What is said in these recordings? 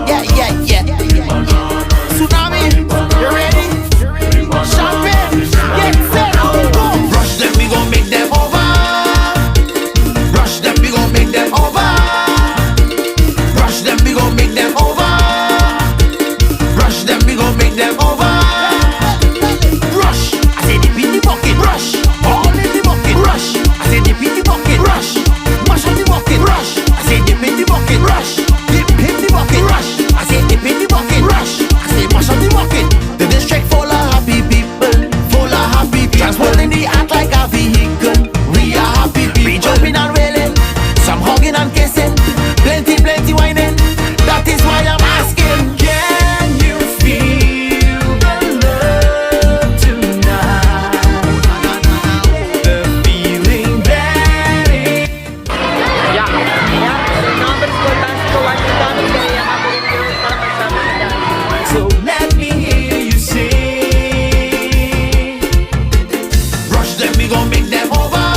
Yeah, yeah, yeah. Tsunami, you ready? Champagne, get set, go. Rush them, we gon' make them over. Rush them, we gon' make them over. Rush them, we gon' make them over. Rush them, we gon' make them over. Rush, I say dip in the bucket. Rush, all in the bucket. Rush, I say dip in the bucket. Rush, mash up the bucket. Rush, I say dip in the bucket. Rush, dip in the bucket. Rush, I say dip in the bucket. Rush, I say mash up the bucket. The district full of happy people, full of happy people. Transporting the act like a vehicle. We are happy people. We jumping and wailing, some hugging and kissing, plenty, plenty whining. That is why I'm asking. Can you feel the love tonight? The feeling that it Ja, ja, number Fantastico Washington, kaya So let me hear you sing. Rush them, we gon' make them over.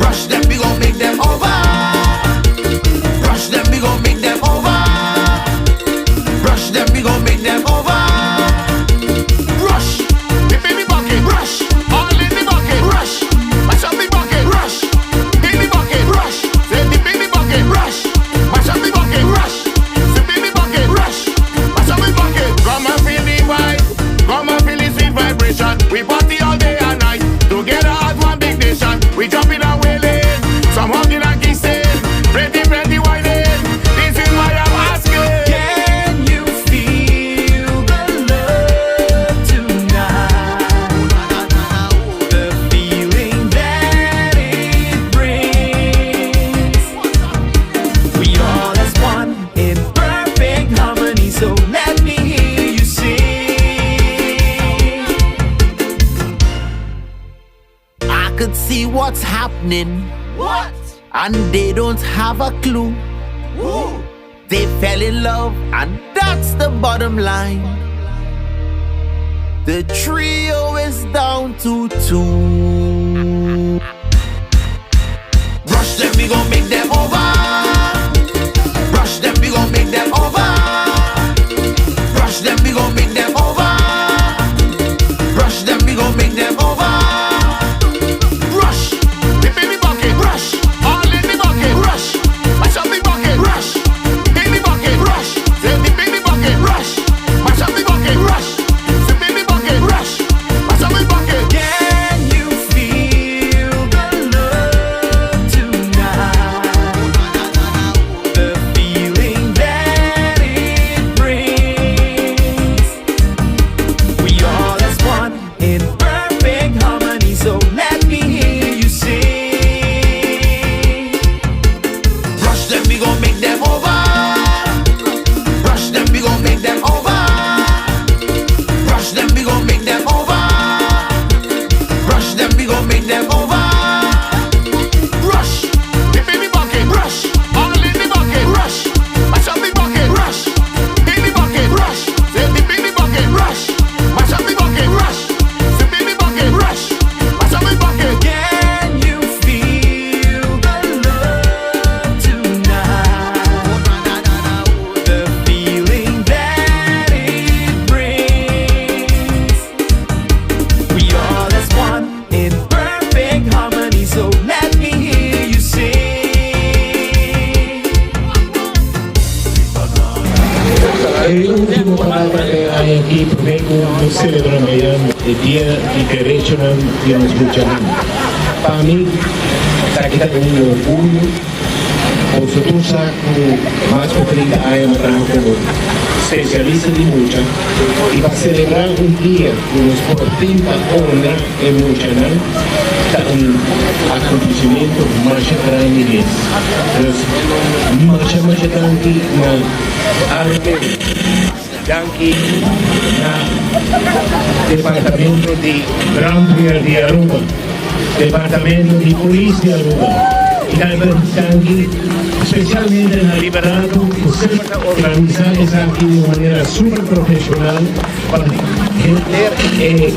Rush them, we gon' make them over. Rush them, we gon' make them over. Rush them, we gon' make them over. Rush, dip in the bucket. Rush, all in the bucket. Rush, mash up the bucket. Rush, in the bucket. Rush, say dip in the bucket. Rush, mash up the bucket. Rush, dip in the bucket. Rush, mash up the bucket. Come and feel the vibe. Come and feel the sweet vibration. We party all day and night. Together as one big nation. We jumping and wailing. Some hugging and kissing. Plenty, plenty whining. This is why I'm asking. Can you feel the love tonight? The feeling that it brings. We all as one in perfect harmony. So let me hear you sing. I could see what's happening. What? And they don't have a clue. They fell in love, and that's the bottom line. The trio is down to two. Rush them, we gon' make them over. Rush them, we gon' make them over. Rush them, we gon' make them over. Rush them, we gon' make them over. Rush, Dip in the bucket. rush, All in the bucket. rush, Mash up the bucket. rush, In the bucket. rush, Say dip in the bucket. rush, Mash up the bucket. rush, Dip in the bucket. rush. Mash up the bucket. Can you feel the love tonight? The feeling that it brings. We all as one in perfect harmony. So let me hear you sing. Rush them, we gon' make them over. Rush them, we gon' make them over. Rush them, we gon' make them over. Rush them, we gon' make them over. Rush, Dip in the bucket. rush, All in the bucket. rush, Mash up the bucket. rush, In the bucket. rush, Say dip in the bucket. rush, Mash up the bucket. rush, Dip in the bucket. rush. Mash up the bucket. Can you feel the love tonight? The feeling that it brings. We all as one in perfect harmony. So let me hear you sing. E último palabra ku aki promé ku nos selebrá mañan e Dia di Derechonan di nos Muchanan. Pa mi, esaki ta un orguyo, ku sa ku mas di 30 aña mi a traha komo spesialista di mucha i pa selebrá un dia ku nos por fin pa honra e muchanan, ta un akontesimentu mas grandi mes. Anto, masha masha danki na Arme. Danki na Departamento di Brandweer di Aruba, Departamento di Polis di Aruba y tambe danki specialmente na Liberato cu semper ta organisa esaki di un manera super profesional pa henter e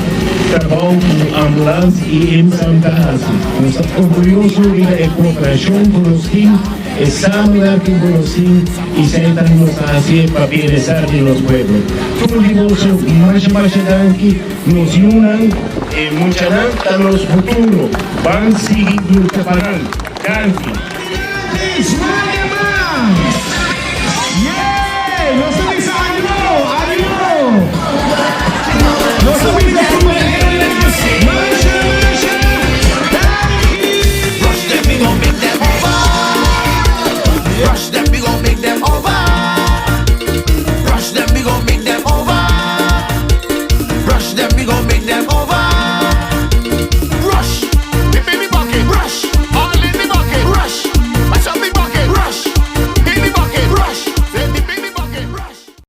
trabou cu ambulance y EMSAM ta haci. Nos ta orguyoso riba e cooperacion cu nos tin. E samenwerking ku nos tin i esei ta nos ta hasié pa bienestar di nos pueblo. Tur di boso masha masha danki. Nos yunan, e muchanan ta nos futuro. Ban sigui lucha pa nan. Danki. Rush them, we gon' make them over. Rush them, we gon' make them over.